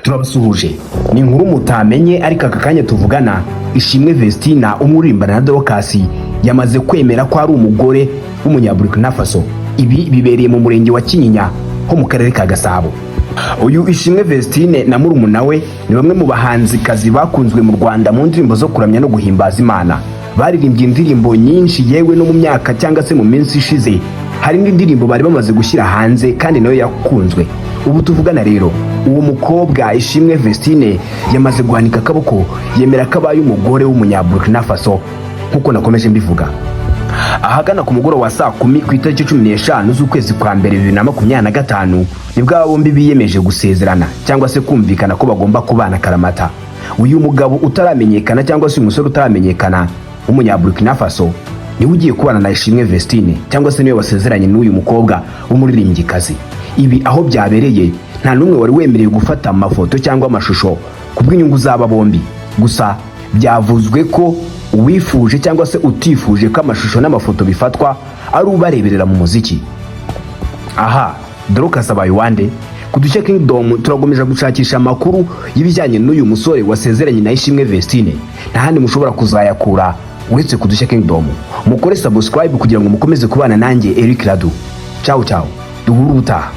Turabasuhuje. Ni inkuru mutamenye, ariko aka kanya tuvugana, Ishimwe Vestina umuririmbana na Dorcas yamaze kwemera ko ari umugore w'Umunyaburkina Faso. Ibi bibereye mu murenge wa Kinyinya ho mu karere ka Gasabo. Uyu Ishimwe Vestine na murumuna we ni bamwe mu bahanzikazi bakunzwe mu Rwanda mu ndirimbo zo kuramya no guhimbaza Imana. Baririmbye indirimbo nyinshi, yewe no mu myaka cyangwa se mu minsi ishize hari n'indirimbo bari bamaze gushyira hanze kandi nayo yakunzwe. Ubu tuvugana rero, uwo mukobwa Ishimwe Vestine yamaze guhanika akaboko, yemera ko abaye umugore w'Umunyaburkina Faso nk'uko nakomeje mbivuga. Ahagana ku mugoroba wa saa 10 ku itariki 15 z'ukwezi kwa mbere 2025, nibwo aba bombi biyemeje gusezerana cyangwa se kumvikana ko bagomba kubana akaramata. Uyu mugabo utaramenyekana cyangwa se uyu musore utaramenyekana w'Umunyaburkina Faso niwe ugiye kubana na Ishimwe Vestine, cyangwa se niwe wasezeranye n'uyu mukobwa w'umuririmbyikazi. Ibi aho byabereye nta n'umwe wari wemerewe gufata amafoto cyangwa amashusho ku bw'inyungu z'aba bombi. Gusa byavuzwe ko uwifuje cyangwa se utifuje ko amashusho n'amafoto bifatwa ari ubareberera mu muziki. Aha Dorcas abaye uwande? Ku Dushya Kingdom turakomeje gushakisha amakuru y'ibijyanye n'uyu musore wasezeranye na Ishimwe Vestine. Nta handi mushobora kuzayakura uretse ku Dushya Kingdom. Mukore subscribe kugira ngo mukomeze kubana nanjye, Eric Radu. Ciao ciao, duhure ubutaha.